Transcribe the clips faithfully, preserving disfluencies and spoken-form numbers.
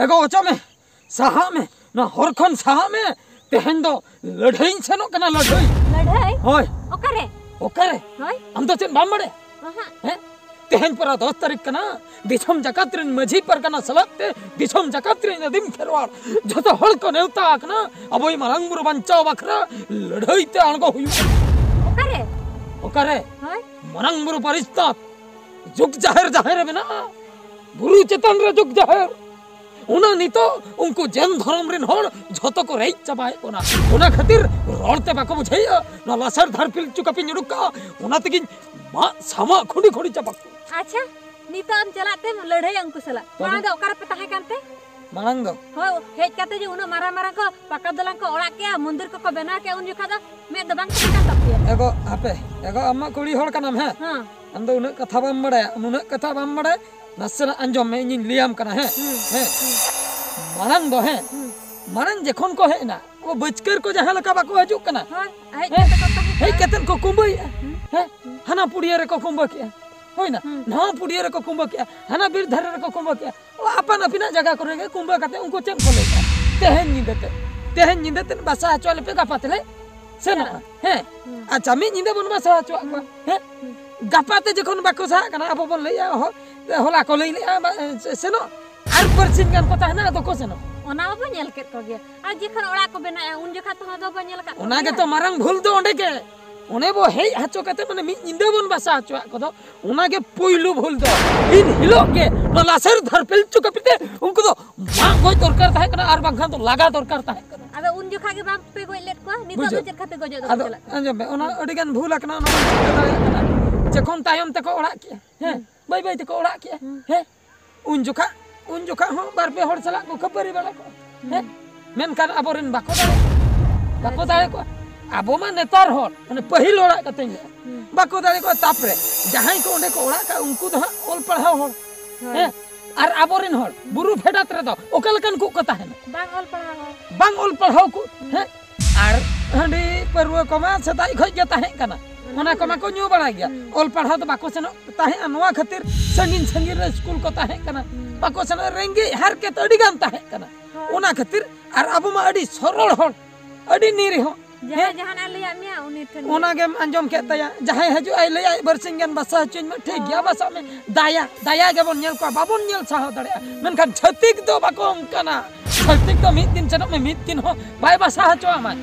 ᱮᱜᱳ ᱚᱪᱚᱜ ᱢᱮ, ᱥᱟᱦᱟᱜ ᱢᱮ, ᱱᱚᱣᱟ ᱦᱚᱨ ᱠᱷᱚᱱ ᱥᱟᱦᱟᱜ ᱢᱮ᱾ ᱛᱮᱦᱮᱧ ᱫᱚ ᱞᱟᱹᱲᱦᱟᱹᱭᱤᱧ ᱥᱮᱱᱚᱜ ᱠᱟᱱᱟ, ᱞᱟᱹᱲᱦᱟᱹᱭ᱾ ᱞᱟᱹᱲᱦᱟᱹᱭ? ᱦᱳᱭ᱾ ᱚᱠᱟᱨᱮ? ᱚᱠᱟᱨᱮ? ᱦᱳᱭ᱾ ᱟᱢ ᱫᱚ ᱪᱮᱫ ᱵᱟᱢ ᱵᱟᱲᱟᱭᱟ? ᱚᱦᱚᱸᱜ᱾ ᱦᱮᱸ? ᱛᱮᱦᱮᱧ ᱯᱚᱨᱟ ᱫᱚᱥ ᱛᱟᱹᱨᱤᱠᱷ ᱠᱟᱱᱟ᱾ ᱫᱤᱥᱚᱢ ᱡᱟᱠᱟᱛ ᱨᱮᱱ ᱢᱟᱹᱡᱷᱤ ᱯᱟᱨᱜᱟᱱᱟ ᱥᱟᱞᱟᱜ ᱛᱮ ᱫᱤᱥᱚᱢ ᱡᱟᱠᱟᱛ ᱨᱮᱱ ᱟᱹᱫᱤᱢ ᱠᱷᱮᱨᱣᱟᱲ ᱡᱷᱚᱛᱚ ᱦᱚᱲ ᱠᱚ ᱱᱮᱣᱛᱟ ᱟᱠᱟᱱᱟ᱾ ᱟᱵᱚᱭᱤᱡ ᱢᱟᱨᱟᱝ ᱵᱩᱨᱩ ᱵᱟᱧᱪᱟᱣ ᱵᱟᱠᱷᱨᱟ ᱞᱟᱹᱲᱦᱟᱹᱭ ᱛᱮ ᱟᱬᱜᱚ ᱦᱩᱭᱩᱜᱼᱟ᱾ ᱚᱠᱟᱨᱮ? ᱚᱠᱟᱨᱮ? ᱦᱳᱭ᱾ ᱢᱟᱨᱟᱝ ᱵᱩᱨᱩ ᱯᱟᱨᱤᱥᱛᱟᱛ ᱡᱩᱜᱽ ᱡᱟᱦᱮᱨ, ᱡᱟᱦᱮᱨ ᱨᱮ ᱢᱮᱱᱟᱜᱼᱟ, ᱵᱩᱨᱩ ᱪᱮᱛᱟᱱ ᱨᱮ ᱡᱩᱜᱽ ᱡᱟᱦᱮᱨ᱾ ᱚᱱᱟ ᱱᱤᱛᱚᱜ ᱩᱱᱠᱩ ᱡᱮᱱ ᱫᱷᱚᱨᱚᱢ ᱨᱮᱱ ᱦᱚᱲ ᱡᱷᱚᱛᱚ ᱠᱚ ᱨᱮᱡ ᱪᱟᱵᱟᱭᱮᱫ ᱵᱚᱱᱟ᱾ ᱚᱱᱟ ᱠᱷᱟᱹᱛᱤᱨ ᱨᱚᱲ ᱛᱮ ᱵᱟᱠᱚ ᱵᱩᱡᱷᱟᱹᱣᱮᱫᱼᱟ᱾ ᱱᱚᱣᱟ ᱞᱟᱥᱮᱨ ᱫᱷᱟᱨ ᱯᱤᱞᱪᱩ ᱠᱟᱹᱯᱤᱧ ᱩᱰᱩᱠ ᱠᱟᱜᱼᱟ, ᱚᱱᱟ ᱛᱮᱜᱤᱧ ᱢᱟᱜ ᱥᱟᱢᱟᱜ ᱠᱷᱩᱸᱰᱤ ᱠᱷᱩᱸᱰᱤ ᱪᱟᱵᱟ ᱠᱚᱣᱟ᱾ ᱟᱪᱪᱷᱟ, ᱱᱤᱛᱚᱜ ᱮᱢ ᱪᱟᱞᱟᱜ ᱛᱮᱢ ᱞᱟᱹᱲᱦᱟᱹᱭᱟ ᱩᱱᱠᱩ ᱥᱟᱞᱟᱜ? ᱛᱚᱵᱮ? ᱢᱟᱲᱟᱝ ᱫᱚ ᱚᱠᱟ ᱨᱮᱯᱮ ᱛᱟᱦᱮᱸ ᱠᱟᱱ ᱛᱮ? ᱢᱟᱲᱟᱝ ᱫᱚ? ᱦᱳᱭ, ᱦᱮᱡ ᱠᱟᱛᱮ ᱡᱮ ᱩᱱᱟᱹᱜ ᱢᱟᱨᱟᱝ ᱢᱟᱨᱟᱝ ᱠᱚ ᱯᱟᱠᱟ ᱫᱚᱞᱟᱱ ᱠᱚ ᱚᱲᱟᱜ ᱠᱮᱜᱼᱟ, ᱢᱚᱱᱫᱤᱨ ᱠᱚᱠᱚ ᱵᱮᱱᱟᱣ ᱠᱮᱜᱼᱟ, ᱩᱱ ᱡᱚᱠᱷᱟ ᱫᱚ ᱢᱮᱫ ᱫᱚ ᱵᱟᱝ ᱛᱟᱦᱮᱸ ᱠᱟᱱ ᱛᱟᱯᱮᱭᱟ? ᱮᱜᱳ, ᱟᱯᱮ, ᱮᱜᱳ, ᱟᱢ ᱢᱟ ᱠᱩᱲᱤ ᱦᱚᱲ ᱠᱟᱱᱟᱢ, ᱦᱮᱸ? ᱦᱮᱸ᱾ ᱟᱢ ᱫᱚ ᱩᱱᱟᱹᱜ ᱠᱟᱛᱷᱟ ᱵᱟᱢ ᱵᱟᱲᱟᱭᱟ, ᱱᱩᱱᱟᱹᱜ ᱠᱟᱛᱷᱟ ᱵᱟᱢ ᱵᱟᱲᱟᱭᱟ᱾ ᱱᱟᱥᱮᱱᱟᱜ ᱟᱸᱡᱚᱢ ᱢᱮ, ᱤᱧᱤᱧ ᱞᱟᱹᱭᱟᱢ ᱠᱟᱱᱟ, ᱦᱮᱸ? ᱦᱩᱸ, ᱦᱮᱸ? ᱦᱩᱸ᱾ ᱢᱟᱲᱟᱝ ᱫᱚ, ᱦᱮᱸ? ᱦᱩᱸ᱾ ᱢᱟᱲᱟᱝ ᱡᱚᱠᱷᱚᱱ ᱠᱚ ᱦᱮᱡ ᱮᱱᱟ, ᱟᱵᱚ ᱵᱟᱹᱪᱠᱟᱹᱨ ᱠᱚ ᱡᱟᱦᱟᱸ ᱞᱮᱠᱟ ᱵᱟᱠᱚ ᱦᱤᱡᱩᱜ ᱠᱟᱱᱟ, ᱦᱳᱭ, ᱦᱮᱡ ᱦᱮᱸ? ᱠᱟᱛᱮ ᱠᱚ ᱛᱟᱦᱮᱸ ᱦᱮᱡ ᱠᱟᱱᱟ᱾ ᱠᱟᱛᱮ ᱠᱚ ᱠᱩᱢᱵᱟᱹᱭᱮᱜᱼᱟ, ᱦᱩᱸ᱾ ᱦᱮᱸ? ᱦᱩᱸ᱾ ᱦᱟᱱᱟ ᱯᱩᱲᱤᱭᱟᱹ ᱨᱮᱠᱚ ᱠᱩᱢᱵᱟᱹ ᱠᱮᱜᱼᱟ, ᱦᱩᱭᱱᱟ? ᱦᱩᱸ᱾ ᱱᱚᱣᱟ ᱯᱩᱲᱤᱭᱟᱹ ᱨᱮᱠᱚ ᱠᱩᱢᱵᱟᱹ ᱠᱮᱜᱼᱟ, ᱦᱟᱱᱟ ᱵᱤᱨ ᱫᱷᱟᱨᱮ ᱨᱮᱠᱚ ᱠᱩᱢᱵᱟᱹ ᱠᱮᱜᱼᱟ᱾ ᱚ, ᱟᱯᱟᱱ ᱟᱹᱯᱤᱱᱟᱜ ᱡᱟᱭᱜᱟ ᱠᱚᱨᱮ ᱜᱮ ᱠᱩᱢᱵᱟᱹ ᱠᱟᱛᱮ ᱩᱱᱠᱩ ᱪᱮᱫ ᱠᱚ ᱞᱟᱹᱭᱮᱜᱼᱟ? ᱛᱮᱦᱮᱧ ᱧᱤᱫᱟᱹ ᱛᱮ, ᱛᱮᱦᱮᱧ ᱧᱤᱫᱟᱹ ᱛᱮ ᱵᱟᱥᱟ ᱦᱚᱪᱚ ᱟᱞᱮ ᱯᱮ, ᱜᱟᱯᱟ ᱛᱮᱞᱮ ᱥᱮᱱᱚᱜᱼᱟ᱾ ᱦᱮᱸ᱾ ᱦᱩᱸ᱾ ᱟᱪᱪᱷᱟ, ᱢᱤᱫ ᱧᱤᱫᱟᱹ ᱵᱚᱱ ᱵᱟᱥᱟ ᱦᱚᱪᱚᱣᱟᱜ ᱠᱚᱣᱟ᱾ ᱦᱩᱸ᱾ ᱦᱮᱸ? ᱦᱩᱸ᱾ ᱜᱟᱯᱟ ᱛᱮ ᱡᱚᱠᱷᱚᱱ ᱵᱟᱠᱚ ᱥᱟᱦᱟᱜ ᱠᱟᱱᱟ, ᱟᱵᱚ ᱵᱚᱱ ᱞᱟᱹᱭᱮᱜᱼᱟ, ᱦᱚ-, ᱦᱚᱞᱟ ᱠᱚ ᱞᱟᱹᱭ ᱞᱮᱜᱼᱟ, ᱵᱟ-, ᱥᱮ-, ᱥᱮᱱᱚᱜ᱾ ᱟᱨ ᱵᱟᱨᱥᱤᱧ ᱜᱟᱱ ᱠᱚ ᱛᱟᱦᱮᱱᱟ, ᱟᱫᱚ ᱠᱚ ᱥᱮᱱᱚᱜ᱾ ᱚᱱᱟ ᱢᱟᱵᱚ ᱧᱮᱞ ᱠᱮᱫ ᱠᱚᱜᱮ᱾ ᱟᱨ ᱡᱚᱠᱷᱚᱱ ᱚᱲᱟᱜ ᱠᱚ ᱵᱮᱱᱟᱣᱮᱜᱼᱟ, ᱩᱱ ᱡᱚᱠᱷᱟ ᱛᱚ ᱟᱫᱚ ᱵᱚ ᱧᱮᱞ ᱟᱠᱟᱫ ᱚᱱᱟ ᱠᱚᱜᱮᱭᱟ᱾ ᱜᱮᱛᱚ ᱢᱟᱨᱟᱝ ᱵᱷᱩᱞ ᱫᱚ ᱚᱸᱰᱮ ᱜᱮ᱾ ᱚᱱᱮ ᱵᱚ ᱦᱮᱡ ᱦᱚᱪᱚ ᱠᱟᱛᱮ, ᱢᱟᱱᱮ, ᱢᱤᱫ ᱧᱤᱫᱟᱹ ᱵᱚᱱ ᱵᱟᱥᱟ ᱦᱚᱪᱚᱣᱟᱜ ᱠᱚᱫᱚ, ᱚᱱᱟ ᱜᱮ ᱯᱩᱭᱞᱩ ᱵᱷᱩᱞ ᱫᱚ᱾ ᱤᱱ ᱦᱤᱞᱳᱜ ᱜᱮ ᱱᱚᱣᱟ ᱞᱟᱥᱮᱨ ᱫᱷᱟᱨ ᱯᱤᱞᱪᱩ ᱠᱟᱹᱯᱤ ᱛᱮ ᱩᱱᱠᱩ ᱫᱚ ᱢᱟᱜ ᱜᱚᱡ ᱫᱚᱨᱠᱟᱨ ᱛᱟᱦᱮᱸ ᱠᱟᱱᱟ, ᱟᱨ ᱵᱟᱝᱠᱷᱟᱱ ᱫᱚ ᱞᱟᱜᱟ ᱫᱚᱨᱠᱟᱨ ᱛᱟᱦᱮᱸ ᱠᱟᱱᱟ᱾ ᱟᱫᱚ ᱩᱱ ᱡᱚᱠᱷᱟ ᱜᱮ ᱵᱟᱝ ᱯᱮ ᱜᱚᱡ ᱞᱮᱫ ᱠᱚᱣᱟ? ᱱᱤᱛᱚᱜ ᱫᱚ ᱵᱩᱡᱷᱟᱹᱣ᱾ ᱪᱮᱫ ᱠᱷᱟᱹᱛᱤᱨ ᱜᱚᱡᱚᱜ ᱫᱚᱠᱚ ᱟᱫᱚ ᱪᱟᱞᱟᱜ ᱠᱟᱱᱟ? ᱟᱸᱡᱚᱢ ᱢᱮ, ᱚᱱᱟ ᱟᱹᱰᱤ ᱜᱟᱱ ᱵᱷᱩᱞ ᱟᱠᱟᱱᱟ, ᱚᱱᱟ ᱵᱟᱹᱧ ᱪᱤᱠᱟᱹ ᱫᱟᱲᱮᱭᱟᱜ ᱠᱟᱱᱟ᱾ ᱡᱚᱠᱷᱚᱱ ᱛᱟᱭᱚᱢ ᱛᱮᱠᱚ ᱚᱲᱟᱜ ᱠᱮᱜᱼᱟ, ᱦᱮᱸ, ᱦᱩᱸ᱾ ᱵᱟᱹᱭ ᱵᱟᱹᱭ ᱛᱮᱠᱚ ᱚᱲᱟᱜ ᱠᱮᱜᱼᱟ, ᱦᱩᱸ᱾ ᱦᱮᱸ, ᱩᱱ ᱡᱚᱠᱷᱟ, ᱩᱱ ᱡᱚᱠᱷᱟ ᱦᱚᱸ ᱵᱟᱨ ᱯᱮ ᱦᱚᱲ ᱥᱟᱞᱟᱜ ᱠᱚ ᱠᱷᱟᱹᱯᱟᱹᱨᱤ ᱵᱟᱲᱟ ᱠᱚᱜᱼᱟ, ᱦᱮᱸ᱾ ᱦᱩᱸ᱾ ᱢᱮᱱᱠᱷᱟᱱ ᱟᱵᱚᱨᱮᱱ ᱵᱟᱠᱚ ᱫᱟᱲᱮ, ᱵᱟᱠᱚ ᱟᱪᱪᱷᱟ᱾ ᱫᱟᱲᱮ ᱠᱚᱜᱼᱟ᱾ ᱟᱵᱚ ᱢᱟ ᱱᱮᱛᱟᱨ ᱦᱚᱲ, ᱢᱟᱱᱮ, ᱯᱟᱹᱦᱤᱞ ᱦᱚᱲᱟᱜ ᱠᱟᱛᱷᱟᱧ ᱞᱟᱹᱭᱟ, ᱦᱩᱸ᱾ ᱵᱟᱠᱚ ᱫᱟᱲᱮ ᱠᱚᱜᱼᱟ᱾ ᱛᱟᱯᱚᱨᱮ ᱡᱟᱦᱟᱸᱭ ᱠᱚ ᱚᱸᱰᱮ ᱠᱚ ᱚᱲᱟᱜ ᱠᱟᱜᱼᱟ, ᱩᱱᱠᱩ ᱫᱚ ᱦᱟᱸᱜ ᱚᱞ ᱯᱟᱲᱦᱟᱣ ᱦᱚᱲ, ᱦᱳᱭ᱾ ᱦᱮᱸ᱾ ᱟᱨ ᱟᱵᱚᱨᱮᱱ ᱦᱚᱲ ᱵᱩᱨᱩ ᱯᱷᱮᱰᱟᱛ ᱨᱮᱫᱚ ᱚᱠᱟ ᱞᱮᱠᱟᱱ ᱠᱚ ᱠᱚ ᱛᱟᱦᱮᱱᱟ? ᱵᱟᱝ ᱚᱞ ᱯᱟᱲᱦᱟᱣ ᱦᱚᱲ᱾ ᱵᱟᱝ ᱚᱞ ᱯᱟᱲᱦᱟᱣ ᱠᱚ, ᱦᱩᱸ᱾ ᱦᱮᱸ᱾ ᱟᱨ ᱦᱟᱺᱰᱤ ᱯᱟᱹᱨᱣᱟᱹ ᱠᱚᱢᱟ ᱥᱮᱫᱟᱭ ᱠᱷᱚᱡ ᱜᱮ ᱛᱟᱦᱮᱸ ᱠᱟᱱᱟ᱾ ᱚᱱᱟ ᱠᱚ ᱢᱟᱠᱚ ᱧᱩ ᱵᱟᱲᱟᱭ ᱜᱮᱭᱟ᱾ ᱚᱞ ᱯᱟᱲᱦᱟᱣ ᱫᱚ ᱵᱟᱠᱚ ᱥᱮᱱᱚᱜ ᱛᱟᱦᱮᱸᱜᱼᱟ, ᱱᱚᱣᱟ ᱠᱷᱟᱹᱛᱤᱨ ᱥᱟᱺᱜᱤᱧ ᱥᱟᱺᱜᱤᱧ ᱨᱮ ᱥᱠᱩᱞ ᱠᱚ ᱛᱟᱦᱮᱸ ᱠᱟᱱᱟ, ᱵᱟᱠᱚ ᱥᱮᱱᱚᱜ, ᱨᱮᱸᱜᱮᱡ ᱦᱟᱨᱠᱮᱛ ᱟᱹᱰᱤ ᱜᱟᱱ ᱛᱟᱦᱮᱸ ᱠᱟᱱᱟ᱾ ᱚᱱᱟ ᱠᱷᱟᱹᱛᱤᱨ ᱟᱨ ᱟᱵᱚ ᱢᱟ ᱟᱹᱰᱤ ᱥᱚᱨᱚᱞ ᱦᱚᱲ, ᱟᱹᱰᱤ ᱱᱤᱨᱤᱦᱚ᱾ ᱡᱟᱦᱟᱸᱭ ᱦᱮᱸ? ᱡᱟᱦᱟᱱᱟᱜ ᱞᱟᱹᱭᱟᱜ ᱢᱮᱭᱟ, ᱩᱱᱤ ᱴᱷᱮᱱ ᱜᱮ᱾ ᱚᱱᱟ ᱜᱮᱢ ᱟᱸᱡᱚᱢ ᱠᱮᱫ ᱛᱟᱭᱟ, ᱡᱟᱦᱟᱸᱭ ᱦᱤᱡᱩᱜ ᱟᱭ ᱞᱟᱹᱭᱟᱭ, "ᱵᱟᱨᱥᱤᱧ ᱜᱟᱱ ᱵᱟᱥᱟ ᱦᱚᱪᱚᱧ ᱢᱮ", ᱴᱷᱤᱠ ᱜᱮᱭᱟ, ᱦᱳᱭ᱾ ᱵᱟᱥᱟᱜ ᱢᱮ᱾ ᱫᱟᱭᱟ, ᱫᱟᱭᱟ ᱜᱮᱵᱚᱱ ᱧᱮᱞ ᱠᱚᱣᱟ, ᱵᱟᱵᱚᱱ ᱧᱮᱞ ᱥᱟᱦᱟᱣ ᱫᱟᱲᱮᱭᱟᱜᱼᱟ᱾ ᱢᱮᱱᱠᱷᱟᱱ ᱪᱷᱟᱹᱛᱤᱠ ᱫᱚ ᱵᱟᱠᱚ ᱚᱱᱠᱟᱱᱟ᱾ ᱪᱷᱟᱹᱛᱤᱠ ᱫᱚ ᱢᱤᱫ ᱫᱤᱱ ᱥᱮᱱᱚᱜ ᱢᱮ, ᱢᱤᱫ ᱫᱤᱱ ᱦᱚᱸ ᱵᱟᱭ ᱵᱟᱥᱟ ᱦᱚᱪᱚ ᱟᱢᱟᱭ᱾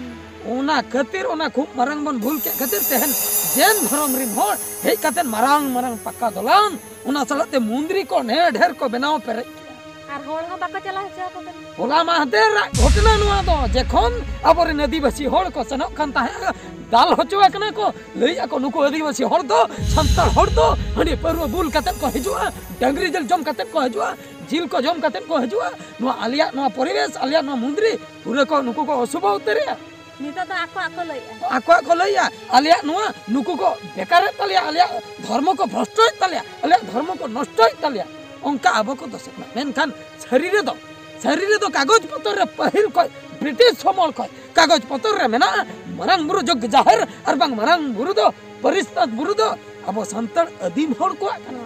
ᱚᱱᱟ ᱠᱷᱟᱹᱛᱤᱨ ᱚᱱᱟ ᱠᱷᱩᱵ ᱢᱟᱨᱟᱝ ᱵᱚᱱ ᱵᱷᱩᱞ ᱠᱮᱫ ᱠᱷᱟᱹᱛᱤᱨ ᱛᱮᱦᱮᱧ ᱡᱮᱱ ᱫᱷᱚᱨᱚᱢ ᱨᱤᱱ ᱦᱚᱲ ᱦᱮᱡ ᱠᱟᱛᱮ ᱢᱟᱨᱟᱝ ᱢᱟᱨᱟᱝ ᱯᱟᱠᱟ ᱫᱚᱞᱟᱱ, ᱚᱱᱟ ᱥᱟᱞᱟᱜ ᱛᱮ ᱢᱩᱱᱫᱽᱨᱤ ᱠᱚ ᱰᱷᱮᱨ ᱰᱷᱮᱨ ᱠᱚ ᱵᱮᱱᱟᱣ ᱯᱮᱨᱮᱡ ᱠᱮᱫᱟ᱾ ᱟᱨ ᱦᱚᱲ ᱦᱚᱸ ᱵᱟᱠᱚ ᱪᱟᱞᱟᱣ ᱦᱚᱪᱚ ᱟᱠᱚ ᱠᱟᱱᱟ᱾ ᱦᱚᱞᱟ ᱢᱟᱦᱫᱮᱨᱟᱜ ᱜᱷᱚᱴᱚᱱᱟ ᱱᱚᱣᱟ ᱫᱚ, ᱡᱮᱠᱷᱚᱱ ᱟᱵᱚᱨᱮᱱ ᱟᱹᱫᱤᱵᱟᱹᱥᱤ ᱦᱚᱲ ᱠᱚ ᱥᱮᱱᱚᱜ ᱠᱟᱱ ᱛᱟᱦᱮᱸᱫ, ᱫᱟᱞ ᱦᱚᱪᱚ ᱟᱠᱟᱱᱟ ᱠᱚ, ᱞᱟᱹᱭ ᱟᱠᱚ ᱱᱩᱠᱩ ᱟᱹᱫᱤᱵᱟᱹᱥᱤ ᱦᱚᱲ ᱫᱚ, ᱥᱟᱱᱛᱟᱲ ᱦᱚᱲ ᱫᱚ ᱦᱟᱺᱰᱤ ᱯᱟᱹᱨᱣᱟᱹ ᱵᱩᱞ ᱠᱟᱛᱮ ᱠᱚ ᱦᱤᱡᱩᱜᱼᱟ, ᱰᱟᱹᱝᱨᱤ ᱡᱤᱞ ᱡᱚᱢ ᱠᱟᱛᱮ ᱠᱚ ᱦᱤᱡᱩᱜᱼᱟ, ᱡᱤᱞ ᱠᱚ ᱡᱚᱢ ᱠᱟᱛᱮ ᱠᱚ ᱦᱤᱡᱩᱜᱼᱟ, ᱱᱚᱣᱟ ᱟᱞᱮᱭᱟᱜ ᱱᱚᱣᱟ ᱯᱚᱨᱤᱵᱮᱥ, ᱟᱞᱮᱭᱟᱜ ᱱᱚᱣᱟ ᱢᱩᱱᱫᱽᱨᱤ ᱯᱩᱨᱟᱹ ᱠᱚ ᱱᱩᱠᱩ ᱠᱚ ᱚᱥᱩᱵᱷ ᱩᱛᱟᱹᱨᱮᱜᱼᱟ᱾ ᱱᱤᱛᱚᱜ ᱫᱚ ᱟᱠᱚᱣᱟᱜ ᱠᱚ ᱞᱟᱹᱭᱮᱜᱼᱟ᱾ ᱟᱠᱚᱣᱟᱜ ᱠᱚ ᱞᱟᱹᱭᱟ, ᱟᱞᱮᱭᱟᱜ ᱱᱚᱣᱟ ᱱᱩᱠᱩ ᱠᱚ ᱵᱮᱠᱟᱨᱮᱫ ᱛᱟᱞᱮᱭᱟ, ᱟᱞᱮᱭᱟᱜ ᱫᱷᱚᱨᱢᱚ ᱠᱚ ᱵᱷᱨᱚᱥᱴᱚᱭᱮᱫ ᱛᱟᱞᱮᱭᱟ, ᱟᱞᱮᱭᱟᱜ ᱫᱷᱚᱨᱢᱚ ᱠᱚ ᱱᱚᱥᱴᱚᱭᱮᱫ ᱛᱟᱞᱮᱭᱟ, ᱚᱱᱠᱟ ᱟᱵᱚ ᱠᱚ ᱫᱳᱥᱮᱫ ᱵᱚᱱᱟ᱾ ᱢᱮᱱᱠᱷᱟᱱ ᱥᱟᱹᱨᱤ ᱨᱮᱫᱚ, ᱥᱟᱹᱨᱤ ᱨᱮᱫᱚ ᱠᱟᱜᱚᱡᱽ ᱯᱚᱛᱚᱨ ᱨᱮ ᱯᱟᱹᱦᱤᱞ ᱠᱷᱚᱱ, ᱵᱨᱤᱴᱤᱥ ᱥᱚᱢᱚᱭ ᱠᱷᱚᱱ ᱠᱟᱜᱚᱡᱽ ᱯᱚᱛᱚᱨ ᱨᱮ ᱢᱮᱱᱟᱜᱼᱟ, ᱢᱟᱨᱟᱝ ᱵᱩᱨᱩ ᱡᱚᱜᱽ ᱡᱟᱦᱮᱨ ᱟᱨ ᱵᱟᱝ ᱢᱟᱨᱟᱝ ᱵᱩᱨᱩ ᱫᱚ, ᱯᱟᱹᱨᱤᱥᱱᱟᱛᱷ ᱵᱩᱨᱩ ᱫᱚ ᱟᱵᱚ ᱥᱟᱱᱛᱟᱲ ᱟᱹᱫᱤᱢ ᱦᱚᱲ ᱠᱚᱣᱟᱜ ᱠᱟᱱᱟ,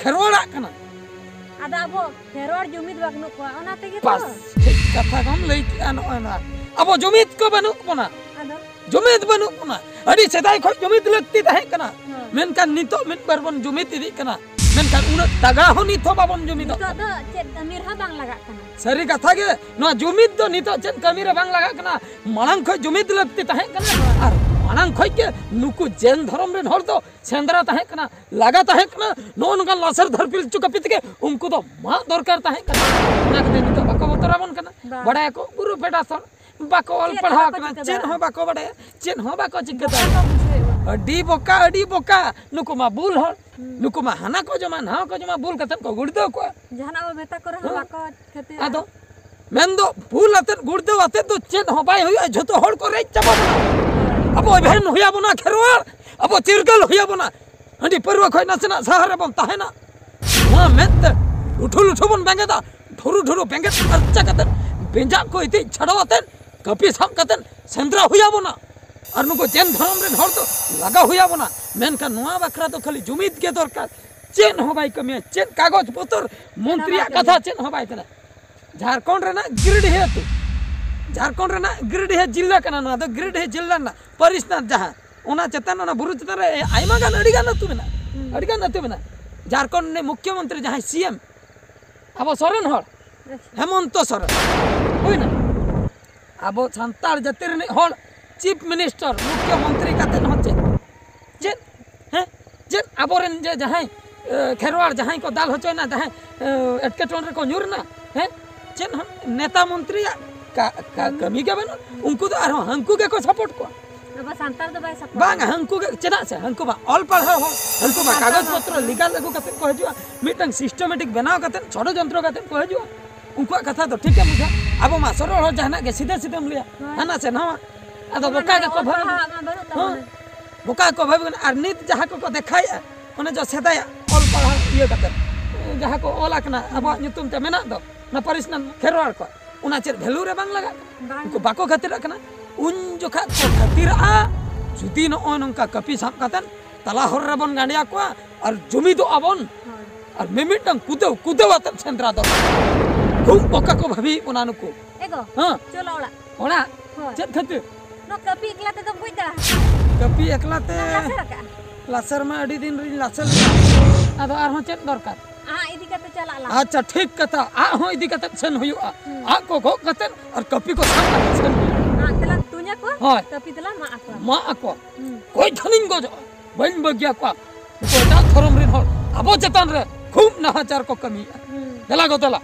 ᱠᱷᱮᱨᱣᱟᱲᱟᱜ ᱠᱟᱱᱟ᱾ ᱟᱫᱚ ᱟᱵᱚ ᱠᱷᱮᱨᱣᱟᱲ ᱡᱩᱢᱤᱫ ᱵᱟᱹᱱᱩᱜ ᱠᱚᱣᱟ, ᱚᱱᱟ ᱛᱮᱜᱮ ᱛᱚ᱾ ᱵᱟᱥ, ᱴᱷᱤᱠ ᱠᱟᱛᱷᱟ ᱜᱮᱢ ᱞᱟᱹᱭ ᱠᱮᱜᱼᱟ᱾ ᱱᱚᱜᱼᱚᱭ ᱱᱚᱣᱟ ᱟᱵᱚ ᱡᱩᱢᱤᱫ ᱠᱚ ᱵᱟᱹᱱᱩᱜ ᱵᱚᱱᱟ, ᱟᱫᱚ ᱡᱩᱢᱤᱫ ᱵᱟᱹᱱᱩᱜ ᱵᱚᱱᱟ᱾ ᱟᱹᱰᱤ ᱥᱮᱫᱟᱭ ᱠᱷᱚᱱ ᱡᱩᱢᱤᱫ ᱞᱟᱹᱠᱛᱤ ᱛᱟᱦᱮᱸ ᱠᱟᱱᱟ, ᱦᱮᱸ᱾ ᱢᱮᱱᱠᱷᱟᱱ ᱱᱤᱛᱚᱜ ᱢᱤᱫ ᱵᱟᱨ ᱵᱚᱱ ᱡᱩᱢᱤᱫ ᱤᱫᱤᱜ ᱠᱟᱱᱟ, ᱢᱮᱱᱠᱷᱟᱱ ᱩᱱᱟᱹᱜ ᱛᱟᱜᱟ ᱦᱚᱸ ᱱᱤᱛ ᱦᱚᱸ ᱵᱟᱵᱚᱱ ᱡᱩᱢᱤᱫᱚᱜ ᱱᱤᱛᱚᱜ ᱠᱟᱱᱟ᱾ ᱫᱚ ᱪᱮᱫ ᱠᱟᱹᱢᱤ ᱨᱮᱦᱚᱸ ᱵᱟᱝ ᱞᱟᱜᱟᱜ ᱠᱟᱱᱟ᱾ ᱥᱟᱹᱨᱤ ᱠᱟᱛᱷᱟ ᱜᱮ, ᱱᱚᱣᱟ ᱡᱩᱢᱤᱫ ᱫᱚ ᱱᱤᱛᱚᱜ ᱪᱮᱫ ᱠᱟᱹᱢᱤ ᱨᱮ ᱵᱟᱝ ᱞᱟᱜᱟᱜ ᱠᱟᱱᱟ᱾ ᱢᱟᱲᱟᱝ ᱠᱷᱚᱱ ᱡᱩᱢᱤᱫ ᱞᱟᱹᱠᱛᱤ ᱛᱟᱦᱮᱸ ᱠᱟᱱᱟ, ᱟᱨ ᱢᱟᱲᱟᱝ ᱠᱷᱚᱱ ᱜᱮ ᱱᱩᱠᱩ ᱡᱮᱱ ᱫᱷᱚᱨᱚᱢ ᱨᱮᱱ ᱦᱚᱲ ᱫᱚ ᱥᱮᱸᱫᱽᱨᱟ ᱛᱟᱦᱮᱸ ᱠᱟᱱᱟ, ᱞᱟᱜᱟ ᱛᱟᱦᱮᱸ ᱠᱟᱱᱟ, ᱱᱚᱜᱼᱚ ᱱᱚᱝᱠᱟᱱ ᱞᱟᱥᱮᱨ ᱫᱷᱟᱨ ᱯᱤᱞᱪᱩ ᱠᱟᱹᱯᱤ ᱛᱮᱜᱮ ᱩᱱᱠᱩ ᱫᱚ ᱢᱟᱜ ᱫᱚᱨᱠᱟᱨ ᱛᱟᱦᱮᱸ ᱠᱟᱱᱟ᱾ ᱚᱱᱟ ᱠᱷᱟᱹᱛᱤᱨ ᱱᱤᱛᱚᱜ ᱵᱟᱠᱚ ᱵᱚᱛᱚᱨ ᱟᱵᱚᱱ ᱠᱟᱱᱟ᱾ ᱵᱟᱝ᱾ ᱵᱟᱲᱟᱭᱟᱠᱚ ᱵᱩᱨᱩ ᱯᱷᱮᱰᱟᱛ ᱦᱚᱲ ᱵᱟᱠᱚ ᱚᱞ ᱪᱮᱫ ᱦᱚᱸ ᱯᱟᱲᱦᱟᱣ ᱵᱟᱠᱚ ᱠᱟᱱᱟ, ᱪᱤᱠᱟᱹ ᱪᱮᱫ ᱫᱟᱲᱮᱭᱟᱜᱼᱟ᱾ ᱦᱚᱸ ᱵᱟᱠᱚ ᱵᱟᱲᱟᱭᱟ, ᱪᱮᱫ ᱦᱚᱸ ᱵᱟᱠᱚ ᱪᱤᱠᱟᱹ ᱵᱚᱠᱟ ᱫᱟᱲᱮᱭᱟᱜᱼᱟ᱾ ᱠᱚ ᱵᱩᱡᱷᱟᱹᱣᱮᱫ ᱵᱚᱱᱟ᱾ ᱟᱹᱰᱤ ᱵᱚᱠᱟ, ᱟᱹᱰᱤ ᱵᱚᱠᱟ᱾ ᱱᱩᱠᱩ ᱢᱟ ᱵᱩᱞ ᱦᱚᱲ, ᱦᱩᱸ᱾ ᱱᱩᱠᱩ ᱢᱟ ᱦᱟᱱᱟ ᱠᱚ ᱡᱚᱢᱟ, ᱱᱟᱣᱟ ᱠᱚ ᱡᱚᱢᱟ, ᱵᱩᱞ ᱠᱟᱛᱮᱫ ᱠᱚ ᱜᱩᱲᱫᱟᱹᱣ ᱠᱚᱣᱟ᱾ ᱡᱟᱦᱟᱱᱟᱜ ᱵᱚ ᱢᱮᱛᱟ ᱠᱚ ᱨᱮᱦᱚᱸ ᱦᱮᱸ? ᱵᱟᱠᱚ ᱠᱷᱟᱹᱛᱤᱨᱟ᱾ ᱟᱫᱚ ᱢᱮᱱᱫᱚ ᱵᱩᱞ ᱟᱛᱮᱫ ᱜᱩᱲᱫᱟᱹᱣ ᱟᱛᱮᱫ ᱫᱚ ᱪᱮᱫ ᱦᱚᱸ ᱵᱟᱭ ᱦᱩᱭᱩᱜᱼᱟ, ᱡᱷᱚᱛᱚ ᱦᱚᱲ ᱠᱚ ᱨᱮᱡ ᱪᱟᱵᱟ ᱵᱚᱱᱟ᱾ ᱟᱵᱚ ᱮᱵᱷᱮᱱ ᱦᱩᱭ ᱟᱵᱚᱱᱟ ᱠᱷᱮᱨᱣᱟᱲ, ᱟᱵᱚ ᱪᱤᱨᱜᱟᱹᱞ ᱦᱩᱭ ᱟᱵᱚᱱᱟ᱾ ᱦᱟᱺᱰᱤ ᱯᱟᱹᱨᱣᱟᱹ ᱠᱷᱚᱱ ᱱᱟᱥᱮᱱᱟᱜ ᱥᱟᱦᱟ ᱨᱮᱵᱚᱱ ᱛᱟᱦᱮᱱᱟ᱾ ᱱᱚᱣᱟ ᱢᱮᱫ ᱛᱮ ᱞᱩᱴᱷᱩ ᱞᱩᱴᱷᱩ ᱵᱚᱱ ᱵᱮᱸᱜᱮᱫᱟ, ᱰᱷᱩᱨᱩ ᱰᱷᱩᱨᱩ ᱵᱮᱸᱜᱮᱫ ᱯᱷᱟᱨᱪᱟ ᱠᱟᱛᱮᱫ, ᱵᱮᱸᱡᱟᱜ ᱠᱚ ᱤᱛᱤᱡ ᱪᱷᱟᱰᱟᱣ ᱟᱛᱮᱫ, ᱠᱟᱹᱯᱤ ᱥᱟᱵ ᱠᱟᱛᱮᱫ ᱥᱮᱸᱫᱽᱨᱟ ᱦᱩᱭ ᱟᱵᱚᱱᱟ᱾ ᱟᱨ ᱱᱩᱠᱩ ᱡᱮᱱ ᱫᱷᱚᱨᱚᱢ ᱨᱮᱱ ᱦᱚᱲ ᱫᱚ ᱞᱟᱜᱟᱣ ᱦᱩᱭ ᱟᱵᱚᱱᱟ᱾ ᱢᱮᱱᱠᱷᱟᱱ ᱱᱚᱣᱟ ᱵᱟᱠᱷᱨᱟ ᱫᱚ ᱠᱷᱟᱹᱞᱤ ᱡᱩᱢᱤᱫ ᱜᱮ ᱫᱚᱨᱠᱟᱨ᱾ ᱪᱮᱫ ᱦᱚᱸ ᱵᱟᱭ ᱠᱟᱹᱢᱤᱭᱟ, ᱪᱮᱫ ᱠᱟᱜᱚᱡᱽ ᱯᱚᱛᱚᱨ ᱢᱚᱱᱛᱨᱤᱭᱟᱜ ᱠᱟᱛᱷᱟ ᱪᱮᱫ ᱦᱚᱸ ᱵᱟᱭ ᱠᱟᱱᱟ᱾ ᱡᱷᱟᱲᱠᱷᱚᱸᱰ ᱨᱮᱱᱟᱜ ᱜᱤᱨᱤᱰᱤᱦ ᱟᱹᱛᱩ, ᱡᱷᱟᱲᱠᱷᱚᱸᱰ ᱨᱮᱱᱟᱜ ᱜᱤᱨᱤᱰᱤᱦ ᱡᱤᱞᱟ ᱠᱟᱱᱟ ᱱᱚᱣᱟ ᱫᱚ, ᱜᱤᱨᱤᱰᱤᱦ ᱡᱤᱞᱟ ᱨᱮᱱᱟᱜ ᱯᱟᱹᱨᱤᱥᱱᱟᱛᱷ ᱡᱟᱦᱟᱸ, ᱚᱱᱟ ᱪᱮᱛᱟᱱ, ᱚᱱᱟ ᱵᱩᱨᱩ ᱪᱮᱛᱟᱱ ᱨᱮ ᱟᱭᱢᱟ ᱜᱟᱱ, ᱟᱹᱰᱤ ᱜᱟᱱ ᱟᱹᱛᱩ ᱢᱮᱱᱟᱜᱼᱟ, ᱟᱹᱰᱤ ᱜᱟᱱ ᱟᱹᱛᱩ ᱢᱮᱱᱟᱜᱼᱟ᱾ ᱡᱷᱟᱲᱠᱷᱚᱸᱰ ᱨᱤᱱᱤᱡ ᱢᱩᱠᱷᱭᱚᱢᱚᱱᱛᱨᱤ ᱡᱟᱦᱟᱸᱭ ᱥᱤ ᱮᱢ, ᱟᱵᱚ ᱥᱚᱨᱮᱱ ᱦᱚᱲ, ᱦᱮᱢᱚᱱᱛᱚ ᱥᱚᱨᱮᱱ, ᱦᱩᱭᱱᱟ᱾ ᱟᱵᱚ ᱥᱟᱱᱛᱟᱲ ᱡᱟᱹᱛᱤ ᱨᱤᱱᱤᱡ ᱦᱚᱲ ᱪᱤᱯ ᱢᱤᱱᱤᱥᱴᱟᱨ, ᱢᱩᱠᱷᱭᱚᱢᱚᱱᱛᱨᱤ ᱠᱟᱛᱮᱫ ᱦᱚᱸ ᱪᱮᱫ? ᱪᱮᱫ? ᱦᱮᱸ? ᱪᱮᱫ ᱟᱵᱚᱨᱮᱱ ᱡᱮ ᱡᱟᱦᱟᱸᱭ, ᱮ, ᱠᱷᱮᱨᱣᱟᱲ ᱡᱟᱦᱟᱸᱭ ᱠᱚ ᱫᱟᱞ ᱦᱚᱪᱚᱭᱮᱱᱟ, ᱡᱟᱦᱟᱸᱭ, ᱮ, ᱮᱴᱠᱮᱴᱚᱬᱮ ᱨᱮᱠᱚ ᱧᱩᱨ ᱮᱱᱟ, ᱦᱮᱸ? ᱪᱮᱫ ᱦᱚᱸ ᱱᱮᱛᱟ ᱢᱚᱱᱛᱨᱤᱭᱟᱜ ᱠᱟ-, ᱠᱟ-, ᱠᱟᱹᱢᱤ ᱜᱮ ᱵᱟᱹᱱᱩᱜ᱾ ᱩᱱᱠᱩ ᱫᱚ ᱟᱨᱦᱚᱸ ᱦᱟᱹᱱᱠᱩ ᱜᱮᱠᱚ ᱥᱟᱯᱳᱨᱴ ᱠᱚᱣᱟ᱾ ᱟᱵᱚ ᱥᱟᱱᱛᱟᱲ ᱫᱚ ᱵᱟᱭ ᱥᱟᱯᱳᱨᱴ ᱵᱟᱝ, ᱠᱚᱣᱟ᱾ ᱦᱟᱹᱱᱠᱩ ᱜᱮ, ᱪᱮᱫᱟᱜ ᱥᱮ ᱦᱟᱹᱱᱠᱩ ᱢᱟ ᱚᱞ ᱯᱟᱲᱦᱟᱣ ᱦᱚᱲ, ᱦᱟᱹᱱᱠᱩ ᱢᱟ ᱥᱟᱱᱛᱟᱲ ᱠᱟᱜᱚᱡᱽ ᱢᱟ ᱯᱚᱛᱨᱚ ᱞᱤᱜᱟᱞ ᱟᱹᱜᱩ ᱠᱟᱛᱮ ᱠᱚ ᱦᱤᱡᱩᱜᱼᱟ, ᱢᱤᱫᱴᱟᱝ ᱥᱤᱥᱴᱮᱢᱮᱴᱤᱠ ᱵᱮᱱᱟᱣ ᱠᱟᱛᱮ, ᱥᱚᱲᱚᱡᱚᱱᱛᱨᱚ ᱠᱟᱛᱮ ᱠᱚ ᱦᱤᱡᱩᱜᱼᱟ᱾ ᱩᱱᱠᱩᱣᱟᱜ ᱠᱟᱛᱷᱟ ᱫᱚ ᱴᱷᱤᱠ ᱜᱮ ᱵᱩᱡᱷᱟᱹᱜᱼᱟ᱾ ᱟᱵᱚ ᱢᱟ ᱥᱚᱨᱚᱞ ᱦᱚᱲ, ᱡᱟᱦᱟᱱᱟᱜ ᱜᱮ ᱥᱤᱫᱷᱟᱹ ᱥᱤᱫᱷᱟᱹᱢ ᱞᱟᱹᱭᱟ, ᱦᱳᱭ᱾ ᱦᱟᱱᱟ ᱥᱮ ᱱᱟᱣᱟ᱾ ᱟᱫᱚ ᱚᱱᱟ ᱵᱚᱠᱟ ᱫᱚ ᱜᱮᱠᱚ ᱚᱞ ᱵᱷᱟᱹᱵᱤ ᱯᱟᱲᱦᱟᱜ ᱢᱟ ᱵᱟᱹᱱᱩᱜ ᱛᱟᱵᱚᱱᱟ᱾ ᱦᱮᱸ? ᱵᱚᱠᱟ ᱜᱮᱠᱚ ᱵᱷᱟᱹᱵᱤ ᱠᱟᱱᱟ᱾ ᱟᱨ ᱱᱤᱛ ᱡᱟᱦᱟᱸ ᱠᱚᱠᱚ ᱫᱮᱠᱷᱟᱭᱮᱫᱼᱟ, ᱚᱱᱮ ᱡᱮ ᱥᱮᱫᱟᱭᱟᱜ ᱚᱞ ᱯᱟᱲᱦᱟᱣ ᱤᱭᱟᱹ ᱠᱟᱛᱮ, ᱡᱟᱦᱟᱸ ᱠᱚ ᱚᱞ ᱟᱠᱟᱱᱟ ᱟᱵᱚᱣᱟᱜ ᱧᱩᱛᱩᱢ ᱛᱮ ᱢᱮᱱᱟᱜ ᱫᱚ, ᱚᱱᱟ ᱯᱟᱹᱨᱤᱥ ᱨᱮᱱ ᱠᱷᱮᱨᱣᱟᱲ ᱠᱚ, ᱚᱱᱟ ᱪᱮᱫ ᱵᱷᱮᱞᱩ ᱨᱮ ᱵᱟᱝ ᱞᱟᱜᱟᱜ ᱠᱟᱱᱟ? ᱵᱟᱝ᱾ ᱩᱱᱠᱩ ᱵᱟᱠᱚ ᱠᱷᱟᱹᱛᱤᱨᱟᱜ ᱠᱟᱱᱟ᱾ ᱩᱱ ᱡᱚᱠᱷᱟᱜ ᱠᱚ ᱠᱷᱟᱹᱛᱤᱨᱟᱜᱼᱟ, ᱡᱩᱫᱤ ᱱᱚᱜᱼᱚᱭ ᱱᱚᱝᱠᱟ ᱠᱟᱹᱯᱤ ᱥᱟᱵ ᱠᱟᱛᱮ ᱛᱟᱞᱟ ᱦᱚᱨ ᱨᱮᱵᱚᱱ ᱜᱟᱸᱰᱮ ᱟᱠᱚᱣᱟ ᱟᱨ ᱡᱩᱢᱤᱫᱚᱜᱼᱟ ᱵᱚᱱ᱾ ᱦᱳᱭ᱾ ᱟᱨ ᱢᱤᱢᱤᱫᱴᱟᱝ ᱠᱩᱫᱟᱹᱣ, ᱠᱩᱫᱟᱹᱣ ᱟᱛᱮᱫ ᱥᱮᱸᱫᱽᱨᱟ ᱫᱚᱨᱠᱟᱨ᱾ ᱠᱷᱩᱵ ᱵᱚᱠᱟ ᱠᱚ ᱵᱷᱟᱹᱵᱤᱭᱮᱫ ᱵᱚᱱᱟ ᱱᱩᱠᱩ᱾ ᱮ ᱜᱚ, ᱦᱮᱸ᱾ ᱪᱚᱞᱚ ᱚᱲᱟᱜ᱾ ᱚᱲᱟᱜ? ᱦᱳᱭ᱾ ᱪᱮᱫ ᱠᱷᱟᱹᱛᱤᱨ? ᱱᱚᱣᱟ ᱠᱟᱹᱯᱤ ᱮᱠᱞᱟ ᱛᱮᱫᱚᱢ ᱜᱚᱡ ᱫᱟᱲᱮᱭᱟᱜᱼᱟ? ᱠᱟᱹᱯᱤ ᱮᱠᱞᱟ ᱛᱮ? ᱞᱟᱥᱮᱨ ᱟᱠᱟᱜᱼᱟ᱾ ᱞᱟᱥᱮᱨ ᱢᱟ ᱟᱹᱰᱤ ᱫᱤᱱ ᱨᱤᱧ ᱞᱟᱥᱮᱨ ᱞᱮᱱᱟ᱾ ᱟᱫᱚ ᱟᱨᱦᱚᱸ ᱪᱮᱫ ᱫᱚᱨᱠᱟᱨ? ᱟᱜ ᱤᱫᱤ ᱠᱟᱛᱮ ᱪᱟᱞᱟᱜ ᱞᱟᱝ᱾ ᱟᱪᱪᱷᱟ, ᱴᱷᱤᱠ ᱠᱟᱛᱷᱟ, ᱟᱜ ᱦᱚᱸ ᱤᱫᱤ ᱠᱟᱛᱮ ᱥᱮᱱ ᱦᱩᱭᱩᱜᱼᱟ᱾ ᱦᱩᱸ᱾ ᱟᱜ ᱠᱚ ᱜᱚᱜ ᱠᱟᱛᱮ ᱟᱨ ᱠᱟᱹᱯᱤ ᱠᱚ ᱥᱟᱵ ᱠᱟᱛᱮ ᱥᱮᱱ ᱦᱩᱭᱩᱜᱼᱟ᱾ ᱟᱜ ᱛᱮᱞᱟᱝ ᱛᱩᱧ ᱟᱠᱚᱣᱟ, ᱦᱳᱭ᱾ ᱠᱟᱹᱯᱤ ᱛᱮᱞᱟᱝ ᱢᱟᱜ ᱟᱠᱚᱣᱟ᱾ ᱢᱟᱜ ᱟᱠᱚᱣᱟ᱾ ᱦᱩᱸ᱾ ᱜᱚᱡ ᱠᱷᱟᱱᱤᱧ ᱜᱚᱡᱚᱜᱼᱟ, ᱵᱟᱹᱧ ᱵᱟᱹᱜᱤᱭᱟᱠᱚᱣᱟ᱾ ᱱᱩᱠᱩ ᱮᱴᱟᱜ ᱫᱷᱚᱨᱚᱢ ᱨᱮᱱ ᱦᱚᱲ ᱟᱵᱚ ᱪᱮᱛᱟᱱ ᱨᱮ ᱠᱷᱩᱵ ᱱᱟᱦᱟᱪᱟᱨ ᱠᱚ ᱠᱟᱹᱢᱤᱭᱮᱫᱼᱟ᱾ ᱦᱩᱸ᱾ ᱫᱮᱞᱟ ᱜᱚ ᱫᱮᱞᱟ᱾